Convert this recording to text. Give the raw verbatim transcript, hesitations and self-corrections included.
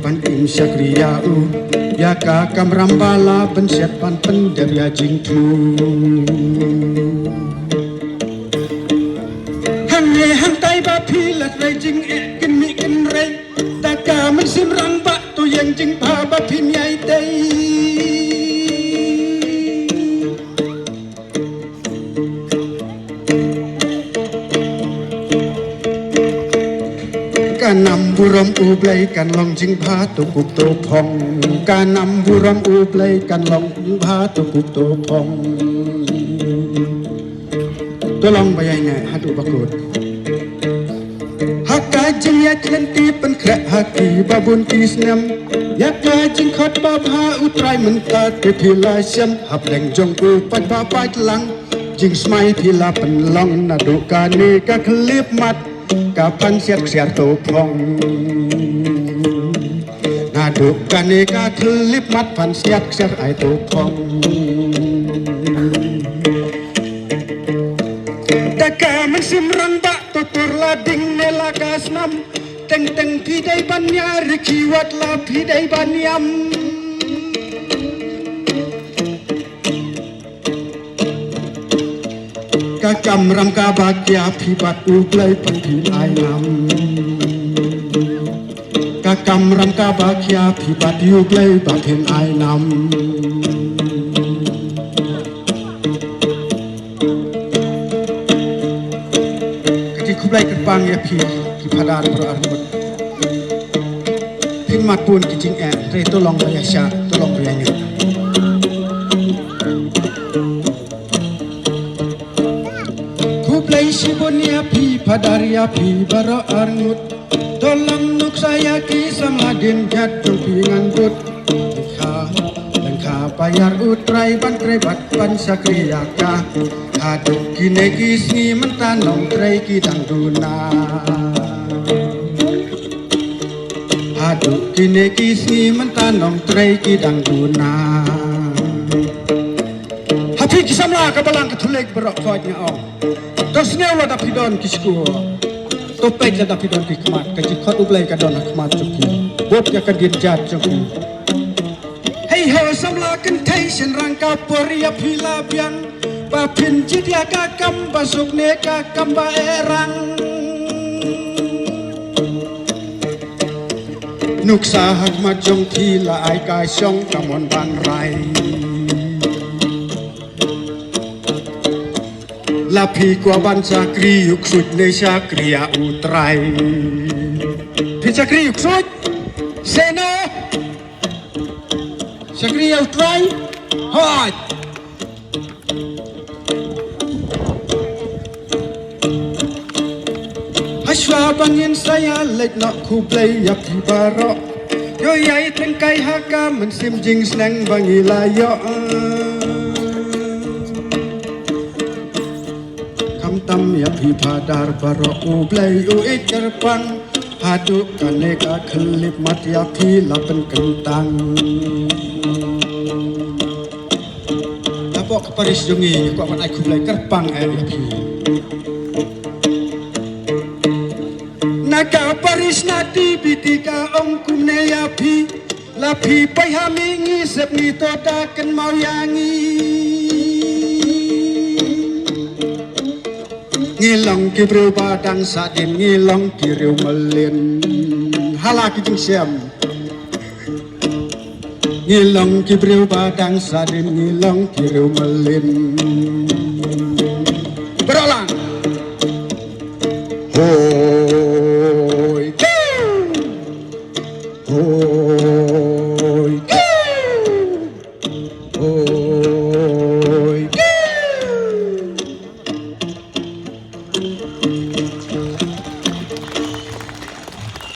Ban im shakri ïa u, ïa ka kamram ba la pynsiat ban pyndep ïa jingthmu. Hangne hangtai ba phi la trei jingeh kynmih kynrei, da ka mynsiem rangbah to ïeng jingbha ba phin ïai tei. Ka nam burom U Blei kan long jingbha to kup to phong. Ka nam burom U Blei kan long jingbha to kup to phong. To long ba ïaineh haduh ba kut. Ha ka jingïaid lynti pynkhreh ha ki ba bun ki snem, ïa ka jingkhot ba bha U Trai mynta te phi la shem. Hapdeng jong u paid ba paid lang, jingsmai phi la pynlong. Naduh kane ka khyllipmat, ka pynsiat ksiar to phong. Naduh kane ka khyllipmat, pynsiat ksiar ai to phong. Da ka mynsiem rangbah to tur la ding ne la ka snam. Teng teng phi dei ban ïa rikhi wat la phi dei ban ïam. Ka kamram kaba khia phi bad U Blei ba phin ai nam. Ka kamram kaba khia phi bad U Blei ba phin ai nam. Ka jingkhublei kyrpang ïa phi ki phadar baroh arngut. Phin mat bun ki jingeh, te to long ba ïa shah, to long ba ïa ñiah. Khublei shibun ïa phi phadar ïa phi baroh arngut. To long nuksa ïa ki samla dien jat jong phi ngan bud. Kha, tang kha ba ïar U Trai ban trei bad ban shakri ïa ka. Haduh kine ki sngi mynta nongtrei ki dang duna. Haduh kine ki sngi mynta nongtrei ki dang duna. Ha phi ki samla ka Balang Katholik baroh, koit nga ong. To sngew lada phi don ki skur. To peit lada phi don ki khmat, ka jingkhot U Blei ka don ha khmat jong phi. Bud ïa ka dien jat jong phi. Hei ho samla kynthei shynrang, ka por ïa phi la biang. Ba phin jied ïa ka kam ba suk ne ka kam ba erang. Nuksa ha khmat jong phi la ai ka shong ka mon ban rai. La phi kwah ban shakri ïa u ksuid ne shakri ïa U Trai? Phi shakri ïa u ksuid? Say no. Shakri ïa U Trai? Hooid. Hashwa ban ngin sa ïa leit noh, khublei ïa phi baroh. Ïoh ïai tyngkai ha ka mynsiem jingsneng ba ngi la ïoh. Khamtam ïa phi phadar baroh, U Blei u ïeit kyrpang. Haduh kane ka khyllipmat ïa phi la pynkyntang. Hapoh ka parish jong ngi, kwah ban ai khublei kyrpang eh ïa phi. Na ka parish na T B T ka ong kumne ïa phi. La phi poi ha mihngi sep ngi to da kynmaw ïa ngi. Ngi long ki briew ba dang sahdien, ngi long ki riew mlien. Hala ki jingshem. Ngi long ki briew ba dang sahdien, ngi long ki riew mlien. Baroh lang. Ho.